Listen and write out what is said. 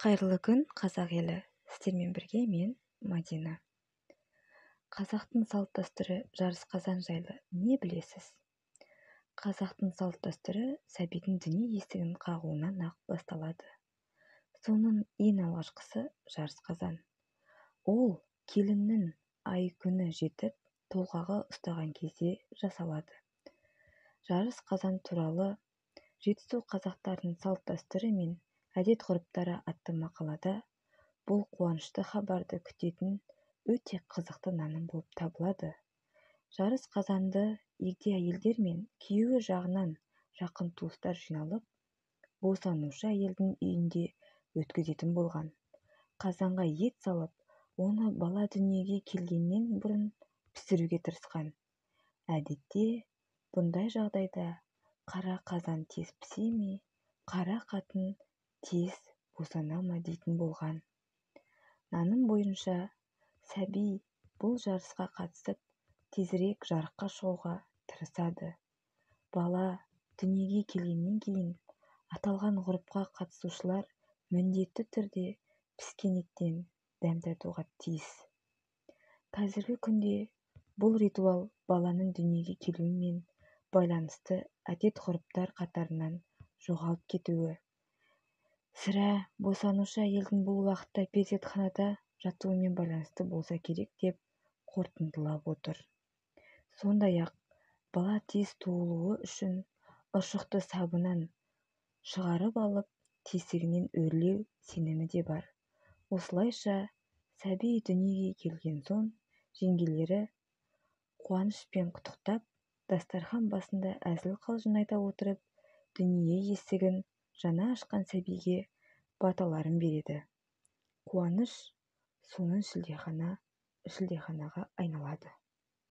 Қайырлы күн, қазақ елі! Сіздермен бірге мен, Мадина. Қазақтың салт-дәстүрі жарыс қазан жайлы не білесіз? Қазақтың салт-дәстүрі сәбидің дүние есігін қағуынан-ақ басталады. Соның ең алғашқысы жарыс қазан. Ол келіннің ай-күні жетіп, толғағы ұстаған кезде жасалады. Жарыс қазан туралы Жетісу қазақтарының салт-дәстүрі мен әдет-ғұрыптары атты мақалада бұл қуанышты хабарды күтетін өте қызықты наным болып табылады. Жарыс қазанды егде әйелдер мен күйеуі жағынан жақын туыстар жиналып, босанушы әйелдің үйінде өткізетін болған. Қазанға ет салып, оны бала дүниеге келгеннен бұрын пісіруге тырысқан. Әдетте бұндай жағдайда қара қазан тез пісе ме, қара қатын тез босана ма дейтін болған. Наным бойынша, сәби бұл жарысқа қатысып, тезірек жарыққа шығуға тырысады. Бала дүниеге келгеннен кейін аталған ғұрыпқа қатысушылар міндетті түрде піскен еттен дәм татуға тиіс. Қазіргі күнде бұл ритуал баланың дүниеге келуімен байланысты әдет-ғұрыптар қатарынан жоғалып кетуі, сірә, босанушы әйелдің бұл уақытта перзентханада жатуымен байланысты болса керек деп қорытындылап отыр. Сондай-ақ бала тез туылуы үшін ұршықты сабынан шығарып алып, тесігінен өрлеу сенімі де бар. Осылайша, сәби дүниеге келген соң жеңгелері қуанышпен құттықтап, дастархан басында әзіл-қалжың айта отырып, дүние есігін жаңа ашқан сәбиге баталарын береді. Қуаныш соңы шілдеханаға айналады.